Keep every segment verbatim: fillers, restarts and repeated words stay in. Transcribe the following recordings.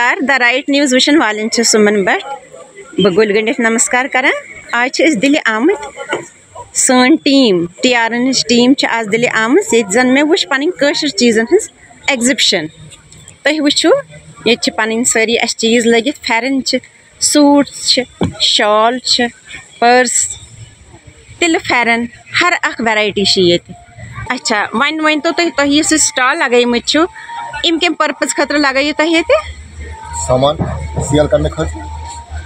Are the right news وٕچھن والٮ۪ن چھِ سُمن بٹ بہٕ گُلۍ گٔنٛڈِتھ نمسکار کران۔ آز چھِ أسۍ دِلہِ آمٕتۍ، سٲنۍ ٹیٖم، ٹی آر ہٕنٛز ٹیٖم چھِ آز دِلہِ آمٕژ، ییٚتہِ زَن مےٚ وٕچھ پَنٕنۍ کٲشِر چیٖزَن ہٕنٛز ایگزِبِشَن۔ تُہۍ وٕچھِو، ییٚتہِ چھِ پَنٕنۍ سٲری اَسہِ چیٖز لٲگِتھ، پھٮ۪رن چھِ، سوٗٹ چھِ، شال چھِ، پٔرس، تِلہٕ پھٮ۪رن، ہر اکھ ویرایٹی چھِ ییٚتہِ۔ اچھا، وۄنۍ ؤنۍ تو تُہۍ، تۄہہِ یُس یہِ سٹال لگٲومٕتۍ چھِو، اَمہِ کَمہِ پٔرپز خٲطرٕ لگٲیِو تۄہہِ ییٚتہِ؟ سامان سیل کرنہٕ خٲطرٕ۔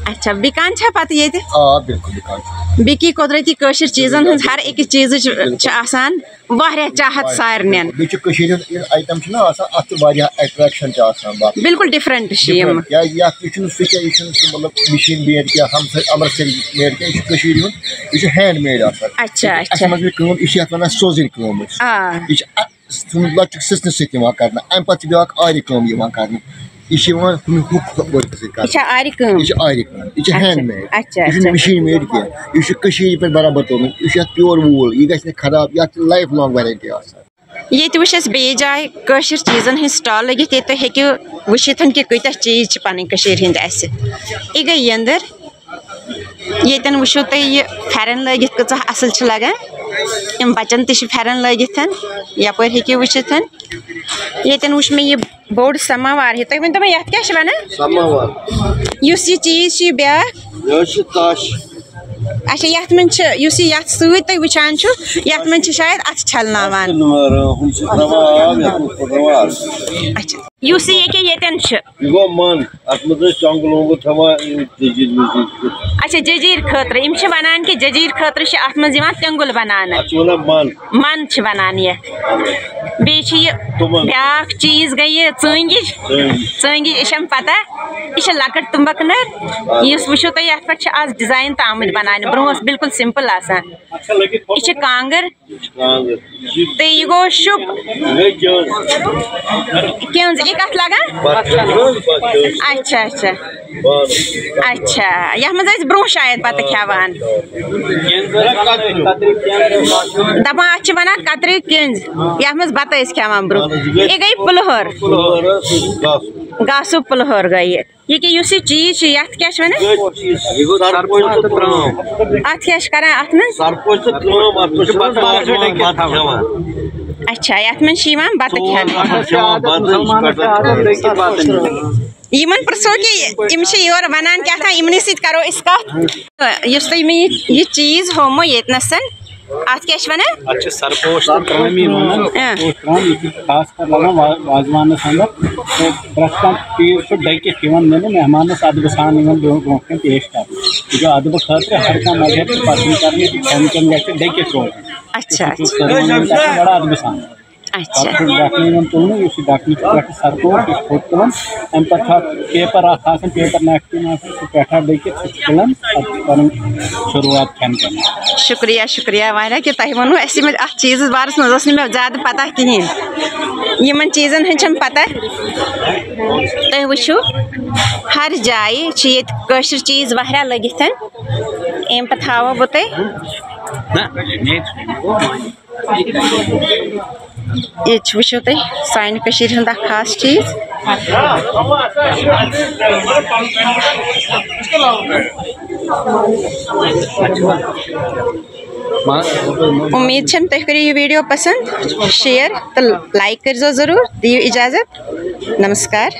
اچھا، بِکان چھا پتہٕ ییٚتہِ؟ آ، بِلکُل بِکان چھُ۔ بیٚیہِ قۄدرٔتی کٲشِر چیٖزن ہٕنٛز ہر أکِس چیٖزٕچ چھِ آسان واریاہ چاہت سارنٮ۪ن۔ بیٚیہِ چھُ کٔشیٖرِ ہُنٛد یُس آیٹم چھُنہ آسان، اتھ چھُ واریاہ اٹریکشن تہِ آسان باقٕے۔ بِلکُل ڈِفرنٹ چھِ یِم۔ ڈِفرنٹ۔ کیازِ یتھ یہِ چھُنہٕ سُہ کینٛہہ، یہِ چھُنہٕ سُہ مطلب مِشیٖن میڈ کینٛہہ، ہمسٲے امرتسری میڈ کینٛہہ، یہِ چھُ کٔشیٖرِ ہُنٛد، یہِ چھُ ہینڈ میڈ آسان۔ اچھا، اچھا۔ اَتھ منٛز یہِ کٲم، یہِ چھِ یتھ ونان سوزٕنۍ کٲم أسۍ۔ آ۔ یہِ چھِ ا-، سُہ لۄکچہِ سٕژنہِ سۭتۍ یِوان کرنہٕ، امہِ پتہٕ چھِ بیاکھ آرِ کٲم یِوان کرنہٕ۔ یہِ چھِ یِوان ہُمہِ ہوٗک ؤرکہٕ سۭتۍ یہِ کرنہٕ۔ چھا آرِ کٲم؟ یہِ چھِ آرِ کٲم، یہِ چھِ اچھا، ہینڈ میڈ۔ اچھا، یہِ چھُنہٕ اچھا۔ مِشیٖن میڈ کینٛہہ، یہِ چھُ کٔشیٖرِ پٮ۪ٹھ برابر تُلمُت، یہِ چھُ یتھ پیور ووٗل، یہِ گژھِ نہٕ خراب، یتھ چھِ لایف لانگ وارنٹی آسان۔ ییٚتہِ وٕچھ اَسہِ بیٚیہِ جایہِ کٲشِر چیٖزَن ہٕنٛدۍ سٹال لٔگِتھ، ییٚتہِ تُہۍ ہیٚکِو وٕچھِتھ کہِ کۭتیٛاہ چیٖز چھِ پَنٕنۍ کٔشیٖرِ ہٕنٛدۍ اَسہِ۔ یہِ گٔے یٔنٛدٕر۔ ییٚتٮ۪ن وٕچھِو تُہۍ یہِ پھٮ۪رَن لٲگِتھ کۭژاہ اَصٕل چھِ لَگان۔ یِم بَچَن تہِ چھِ پھٮ۪رَن لٲگِتھ۔ یَپٲرۍ ہیٚکِو وٕچھِتھ۔ ییٚتٮ۪ن وٕچھ مےٚ یہِ بوٚڑ سَماوار ہیوٗ۔ تُہۍ ؤنۍ تو مےٚ، یَتھ کیٛاہ چھِ وَنان؟ سَماوار۔ یُس یہِ چیٖز چھُ، یہِ بیٛاکھ؟ یہِ حظ چھِ تَش۔ اچھا، یتھ منٛز چھِ، یُس یہِ یتھ سۭتۍ تُہۍ وٕچھان چھِو، یتھ منٛز چھِ شاید اتھٕ چھلناوان۔ ہُم چھِ تھاوان آب، یتھ منٛز پھٕٹراوان آب۔ اچھا، یُس یہِ ییٚکیٛاہ ییٚتٮ۪ن چھُ۔ یہِ گوٚو من، اتھ منٛز ٲسۍ ٹۄنٛگہٕ لونٛگہٕ تھاوان، یِم جٔجیٖر وجیٖر۔ اچھا، جٔجیٖر خٲطرٕ، یِم چھِ ونان کہِ جٔجیٖر خٲطرٕ چھِ اتھ منٛز یِوان تیٚنٛگُل بناونہٕ۔ اتھ چھِ ونان من۔ من چھِ ونان یتھ۔ بیٚیہِ چھِ یہِ تِمن۔ بیٛاکھ چیٖز گٔے یہِ ژٲنٛگِج۔ ژٲنٛگِج۔ ژٲنٛگِج، یہِ چھَم پتہ، یہِ چھِ لۄکٕٹ تُمبکھ نٔر۔ یُس وٕچھِو تُہۍ، یَتھ پٮ۪ٹھ چھِ آز ڈِزاین تہِ آمٕتۍ بناونہٕ۔ برٛونٛہہ اوس بِلکُل سِمپٕل آسان۔ یہِ چھِ کانٛگٕر۔ کانٛگٕر۔ تہٕ یہِ گوٚو شُپ۔ یہِ گٔے کیٛاہ؟ کیٛنٛز، یہِ کَتھ لگان؟ بَتہٕ کھیوٚن، بَتہٕ کھیوٚن۔ اچھا، اچھا۔ بَتہٕ۔ اچھا، یَتھ منٛز ٲسۍ برٛونٛہہ شاید بَتہٕ کھٮ۪وان۔ دَپان اَتھ چھِ وَنان کَترِو کِنٛز، یَتھ منٛز بَتہٕ ٲسۍ کھٮ۪وان برٛونٛہہ۔ یہِ گٔے پُلہور۔ پُلہور حظ، سُہ چھُ گاسہٕ۔ گاسُک پُلہور گٔے یہِ۔ یہِ کیٛاہ، یُس یہِ چیٖز چھُ، یَتھ کیٛاہ چھِ وَنان؟ یہِ گوٚو سرپوش تہٕ ترٛام۔ اَتھ کیٛاہ چھِ کَران اَتھ منٛز؟ سرپوش تہٕ ترٛام، اَتھ منٛز چھِ پَتہٕ بَتہٕ کھٮ۪وان۔ اچھا، یَتھ منٛز چھِ یِوان بَتہٕ ژور کھٮ۪نہٕ۔ نفر کھٮ۪وان بَتہٕ، یہِ چھِ پَتہٕ۔ یِمن پرژھو کہِ یِم چھِ یورٕ وَنان کیٛاہ تام، یِمنٕے سۭتۍ کَرو أسۍ کَتھ۔ یُس تۄہہِ مےٚ یہِ، یہِ چیٖز ہومو ییٚتہِ نَسَن، اَتھ کیٛاہ چھِ وَنان؟ اَتھ چھِ سرپوش تہٕ ترٛامی وَنان۔ اۭں۔ سرپوش ترٛام، یہِ چھُ خاص کر لَگان وا-، وازوانَس اَندَر۔ تہٕ پرٛٮ۪تھ کانٛہہ چیٖز چھُ ڈٔکِتھ یِوان نِنہٕ، مہمانَس اَدبہٕ سان یِوان برٛونٛہہ، برٛونٛہہ کَنہِ پیش کَرنہٕ۔ یہِ گوٚو اَدبہٕ خٲطرٕ، ہر کانٛہہ مَزہب چھُ پَسنٛد کَرنہٕ کہِ کھٮ۪ن چٮ۪ن گژھِ ڈٔکِتھ روزُن۔ اچھا، اچھا۔ سٲلمَن منٛز آسہِ بَڑٕ اَدبہٕ سان۔ اچھا۔ پتہٕ چھُ ڈَکھنہٕ یِوان تُلنہٕ، یُس یہِ ڈَکھنہٕ چھُ پٮ۪ٹھٕ سرپوش، یہِ چھُ تھوٚد تُلان۔ اَمہِ پَتہٕ چھُ اَتھ paper اَکھ آسان، paper napkin آسان، سُہ پٮ۪ٹھٕ ڈٔکِتھ، سُہ چھُ تُلان، پَتہٕ چھُ کَران شروٗعات کھٮ۪ن چٮ۪نٕچ۔ شُکریہ، شُکریہ واریاہ کہِ تۄہہِ ووٚنوُ اَسہِ یِمَن، اَتھ چیٖزَس بارَس منٛز ٲس نہٕ مےٚ زیادٕ پَتہ کِہیٖنۍ۔ یِمَن چیٖزَن ہٕنٛز چھَم پَتہ۔ تُہۍ وٕچھِو، ہر جایہِ چھِ ییٚتہِ کٲشِر چیٖز واریاہ لٔگِتھ۔ اَمہِ پَتہٕ ہاوو بہٕ تۄہہِ۔ ییٚتہِ چھِ، وٕچھِو تُہۍ، سانہِ کٔشیٖرِ ہُنٛد اکھ خاص چیٖز۔ اُمید چھم تُہۍ کٔرِو یہِ video پسنٛد، share تہٕ like کٔرۍزیو ضروٗر۔ دِیِو اِجازت۔ نمسکار۔